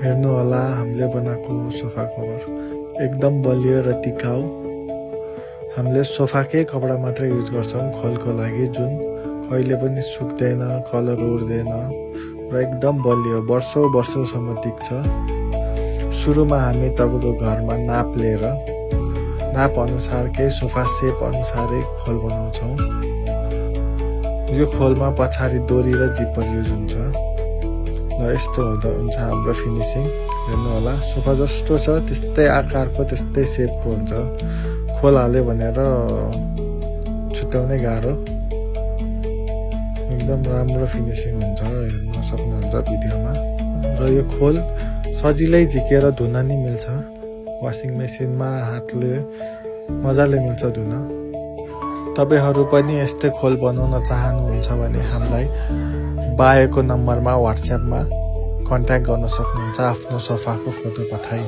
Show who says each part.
Speaker 1: हेर्नु होला हामीले बनाएको सोफा कभर एकदम बलियो र टिकाउ। हामीले सोफाकै कपडा मात्र युज गर्छौं खोलको लागि, जुन कहिले पनि सुक्दैन, कलर उड्दैन र एकदम बलियो वर्षौं टिक्छ। सुरुमा हामी तपाईको घरमा नाप लिएर नाप अनुसारकै सोफा सेप अनुसारै खोल बनाउँछौं। यो खोलमा पछाडि डोरी र जिपर युज हुन्छ र यस्तो हुन्छ हाम्रो फिनिसिङ। हेर्नु होला सोफा जस्तो छ त्यस्तै आकारको त्यस्तै सेपको हुन्छ। खोल हाल्यो भनेर छुट्याउनै गाह्रो, एकदम राम्रो फिनिसिङ हुन्छ, हेर्न सक्नुहुन्छ भिडियोमा। र यो खोल सजिलै झिकेर धुन नि मिल्छ, वासिङ मेसिनमा हातले मजाले मिल्छ धुन। तपाईहरु पनि यस्तै खोल बनाउन चाहनुहुन्छ भने हामीलाई बायोको नम्बरमा व्हाट्सएपमा कन्ट्याक्ट गर्न सक्नुहुन्छ आफ्नो सोफाको फोटो पठाइ।